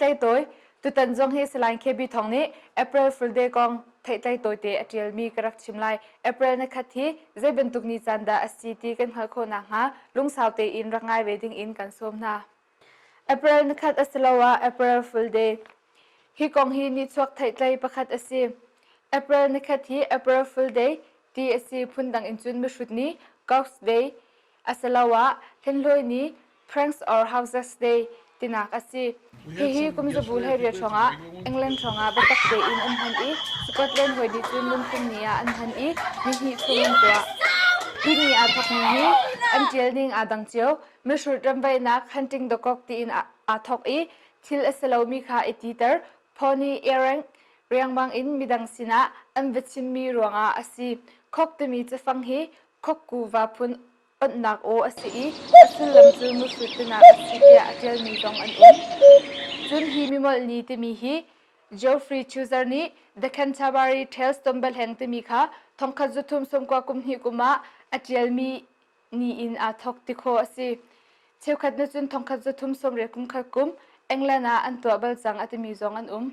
Theihtlei tawi, Tutan zong hi Salai KB Thawng nih April Fool Day kong theihtlei tawite a ṭialmi ka rak chim lai. April ni khat hi zei bantuk ni caan dah a si ti kan hngalh khawh nakhnga lungsau tein rak ngai ve ding in kan sawm hna. April ni khat asiloah April Fool Day. Hi kong hi nihchuak theihtlei pakhat a si. April ni khat hi April Fool Day ti a si phundang in cun mihrut ni, Cox Day, asiloah hlenhlawi ni Pranks or Houses Day tinak a si. Hihi kum zabu 18 hrawngah England hrawngah biatak tein an hman i Scotland hawi nih cun lungtum ni ah an hman i ni hnih chung an tuah. Hi ni aa thawkmi hi an ṭial ning aa dang cio. Mihrut ramvaihnak hunting the cock tiin aa thawk i thil a si lomi kha i titer, pony earring riangmang in midang sinah an va chimmi ruangah a si. Cock timi cafang hi Khokkuva phun onhnak aw a si i a sullam cu mihrut tinak a si tiah a ṭialmi zong an um. Cun hi mimolh ni timi hi Geoffrey Chaucer nih The Canterbury Tales Tombalheng timi kha thongkhat zuthum sawmkua kum hnih kum ah a ṭialmi ni in aa thawk ti khawh a si. Cheukhat nih cun thongkhat zuthum sawmriat kum khat kum England ah an tuah bal cang a timi zong an um.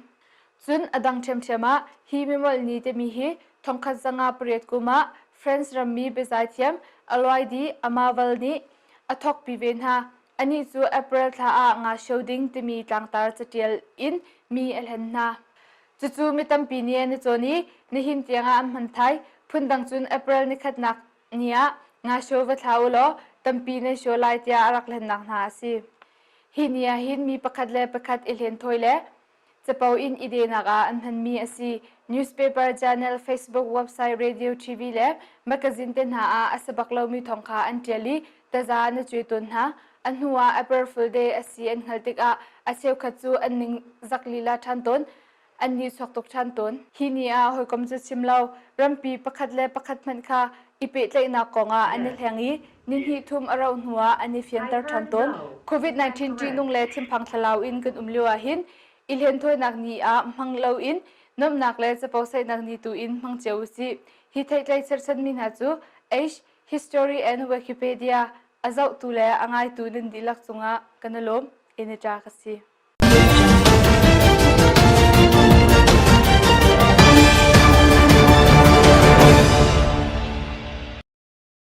Cun a dang ṭhiamṭhiam ah hi mimolh ni timi hi thongkhat 508 kum ah France rammi biazaithiam Alois Amaval nih a thawkpi ve hna. Anih cu April thla ah nga sio ding timi tlangtar caṭial in mi a hlen hna. Cucu mi tampi nih an i cawn i nihin tiangah an hman thai. Phundang cun April nikhatnak ni ah nga sio va thla u law tampi nan sio lai tiah a rak hlennak hna a si. Hi ni ah hin mi pakhat le pakhat i hlenthawi le Capo in i denak ah an hmanmi a si. Newspaper, journal, Facebook, website, radio, TV le magazine te hna ah a si bak lomi thawng kha an ṭial i taza an i cuai tawn hna. A hnu ah April Fool Day a si an hngalh tikah a cheukhat cu an ning zak lila ṭhan tawn. An nihchuak tuk ṭhan tawn. Hi ni ah hawikom cu chim lo, rampi pakhat le pakhat hmanh kha i pehtlaihnak kong ah an i hleng i nihnih thum a rauh hnuah an i fianter ṭhan tawn. COVID-19 ṭihnung le thinphang thlalau in kan um lio ahhin i hlenthawinak ni ah hmang loin nuamhnak le capo saihnak ni tu in hmang cio usih. Hi theihtlei cherchanmi hna cu H History and Wikipedia a zohtu le a ngaitu nan dihlak cungah kan i lawm. Inita ka si.